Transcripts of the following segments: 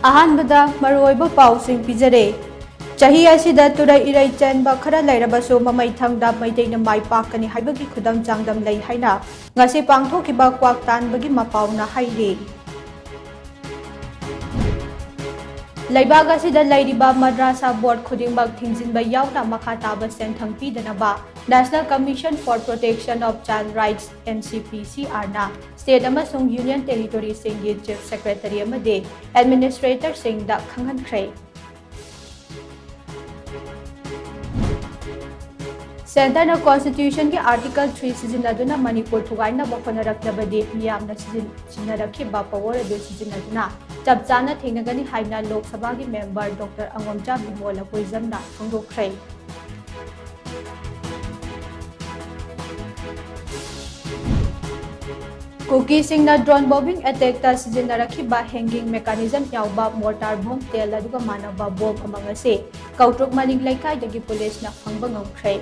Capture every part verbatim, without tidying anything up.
ꯑꯍꯥꯟꯕꯗ ꯃꯔꯨꯑꯣꯏꯕ ꯄꯥꯎꯁꯤꯡ ꯄꯤꯖꯔꯦ꯫ ꯆꯍꯤ ꯑꯁꯤꯗ ꯇꯨꯔꯩ ꯏꯔꯩ ꯆꯦꯟꯕ ꯈꯔ ꯂꯩꯔꯕꯁꯨ ꯃꯃꯩꯊꯪꯗ ꯃꯩꯇꯩꯅ ꯃꯥꯏ ꯄꯥꯛꯀꯅꯤ ꯍꯥꯏꯕꯒꯤ ꯈꯨꯗꯝ ꯆꯥꯡꯗꯝ ꯂꯩ ꯍꯥꯏꯅ ꯉꯁꯤ ꯄꯥꯡꯊꯣꯛꯈꯤꯕ ꯀ꯭ꯋꯥꯛ ꯇꯥꯟꯕꯒꯤ ꯃꯄꯥꯎꯅ ꯍꯥꯏꯔꯤ꯫ ꯂꯩꯕꯥꯛ ꯑꯁꯤꯗ ꯂꯩꯔꯤꯕ ꯃꯗ꯭ꯔꯥꯁꯥ ꯕꯣꯔꯗ ꯈꯨꯗꯤꯡꯃꯛ ꯊꯤꯡꯖꯤꯟꯕ ꯌꯥꯎꯅ ꯃꯈꯥ ꯇꯥꯕ ꯁꯦꯟꯊꯪ ꯄꯤꯗꯅꯕ National Commission for Protection of Child Rights, N C P C R ꯅ state ꯑꯃꯁꯨꯡ union territoryꯁꯤꯡꯒꯤ chief secretary ꯑꯃꯗꯤ administratorꯁꯤꯡꯗ ꯈꯪꯍꯟꯈ꯭ꯔꯦ꯫ Centreꯅ Constitutionꯒꯤ Article three ꯁꯤꯖꯤꯟꯅꯗꯨꯅ ꯃꯅꯤꯄꯨꯔ ꯊꯨꯒꯥꯏꯅꯕ ꯍꯣꯠꯅꯔꯛꯂꯕꯗꯤ ꯃꯤꯌꯥꯝꯅ ꯁꯤꯖꯤꯟ-, ꯁꯤꯖꯤꯟꯅꯔꯛꯈꯤꯕ power ꯑꯗꯨ ꯁꯤꯖꯤꯟꯅꯗꯨꯅ ꯆꯞ ꯆꯥꯅ ꯊꯦꯡꯅꯒꯅꯤ ꯍꯥꯏꯅ ꯂꯣꯛ ꯁꯚꯥꯒꯤ member Doctor ꯑꯉꯣꯝꯆꯥ Bimol ꯂꯀꯣꯏꯖꯝꯅ ꯐꯣꯡꯗꯣꯛꯈ꯭ꯔꯦ꯫ ꯀꯨꯀꯤꯁꯤꯡꯅ drone bombing attackꯇ ꯁꯤꯖꯤꯟꯅꯔꯛꯈꯤꯕ hanging mechanism ꯌꯥꯎꯕ mortar bomb tail ꯑꯗꯨꯒ ꯃꯥꯟꯅꯕ bomb ꯑꯃ ꯉꯁꯤ ꯀꯧꯇ꯭ꯔꯨꯛ ꯃꯅꯤꯡ ꯂꯩꯀꯥꯏꯗꯒꯤ ꯄꯨꯂꯤꯁꯅ ꯐꯪꯕ ꯉꯝꯈ꯭ꯔꯦ꯫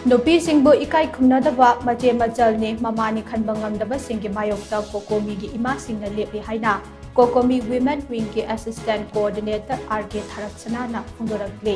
ꯅꯨꯄꯤꯁꯤꯡꯕꯨ ꯏꯀꯥꯏ ꯈꯨꯝꯅꯗꯕ ꯃꯆꯦ ꯃꯆꯜꯅꯤ, ꯃꯃꯥꯅꯤ ꯈꯟꯕ ꯉꯝꯗꯕꯁꯤꯡꯒꯤ ꯃꯥꯌꯣꯛꯇ ꯀꯣꯀꯣꯃꯤꯒꯤ ꯏꯃꯥꯁꯤꯡꯅ ꯂꯦꯞꯂꯤ ꯍꯥꯏꯅ ꯀꯣꯀꯣꯃꯤ Women Wingꯒꯤ Assistant Coordinator R K ꯊꯥꯔꯛꯁꯅꯥꯅ ꯐꯣꯡꯗꯣꯔꯛꯂꯤ꯫